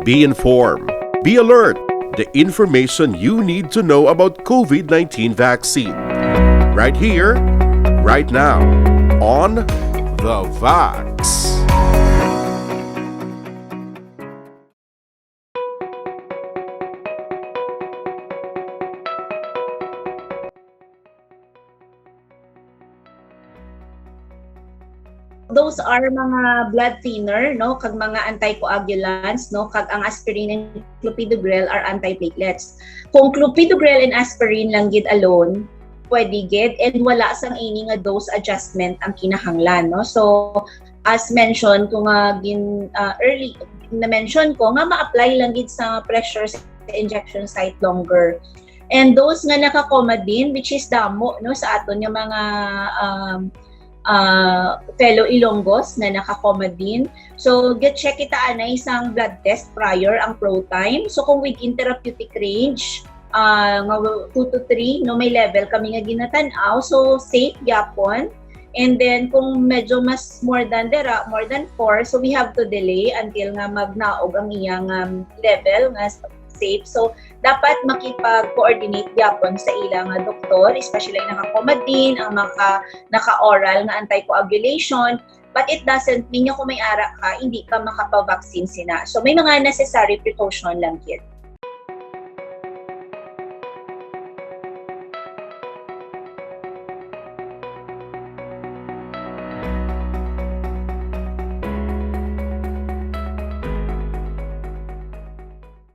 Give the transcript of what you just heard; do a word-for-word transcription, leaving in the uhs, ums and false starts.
Be informed. Be alert. The information you need to know about COVID nineteen vaccine. Right here, right now, on The Vax. Those are mga blood thinner, no, kag mga anticoagulants, no, kag ang aspirin and clopidogrel are antiplatelets. Kung clopidogrel and aspirin lang gid alone, pwede gid, and wala sang ini nga dose adjustment ang kinahanglan, no. So as mentioned ko nga gin uh, early na-mention ko nga ma-apply lang gid sa pressure sa injection site longer. And those nga naka-Coumadin, which is damo, no, sa aton nga mga um, uh, fellow Ilonggos nga naka-Coumadin. So, get-check kita anay sang blood test prior ang ProTime. So, kung within therapeutic range, uh, nga two to three, no, may level kami nga ginatan-aw. So, safe gyapon. And then, kung medyo mas more than dera, more than four, so we have to delay until nga magnaog ang iyang um, level nga safe. So, dapat makipag-coordinate gyapon sa ila nga doktor, especially ang naka-Coumadin, ang maka, naka-oral nga anticoagulation. But it doesn't mean nga kung may ara ka, hindi ka makapavaccine sina. So, may mga necessary precaution lang gid.